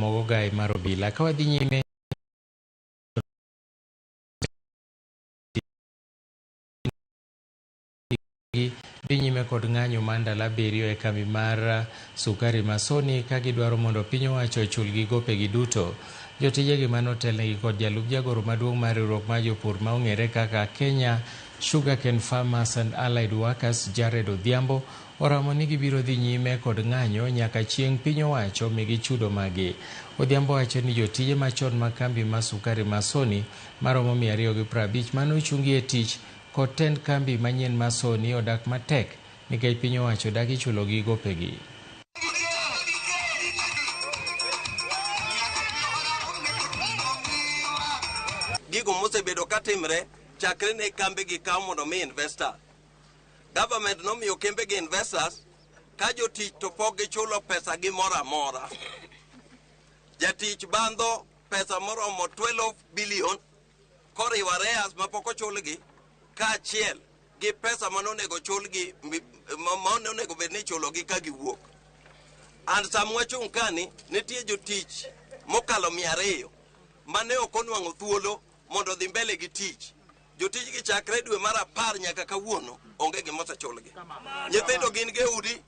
Mogo gai mar obila. Ka wadhi nyime dhi nyime kod ng'anyo mar ndalo 7 e kambi mar sukari ma Sony ka gidwaro mondo piny owacho ochulgi gopegi duto. Jotijegi mane otelnegi kod jalup jagoro maduong' mar riwruok mar jopur ma ong'ere kaka Kenya Sugarcane Farmers and Allied Workers Jared Odhiambo oramo ni gibiro dhi nyime kod ng'anyo nyaka chieng' piny owacho migi chudo magi. Odhiambo wacho ni jotije machon mag kambi mar sukari ma Sony maromo 250 mane ochungi e tich kod tend kambi manyien mar Sony odak matek nikech piny owacho dagi chulogi gopegi. Gigo mosebedo katimre chakre ne kambe gi kaw mondo mi investors. Government nomiyo kembe gi investors ka jotich to pok gichulo pesa gi moro amora. Jatich bandho pesa moromo 12 billion koriwo arrears mapok ochulgi kaachiel gi pesa mane onego chulgi mane onego bed ni ichulogi ka giwuok. And sama wachung' kani nitie jotich mokalo 200 mane ok onwang'o thuolo mondo odhi mbele gi tich. Jotijgi chakre dwe mar 10 nyaka kawuono onge gima osechulgi. Nyithindo gin gi udi,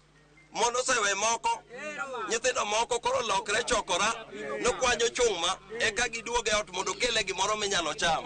mon osewe moko, nyithindo moko koro lokre chokora, nokwanyo chuma eka giduog e ot mondo okele gimoro minyalo cham.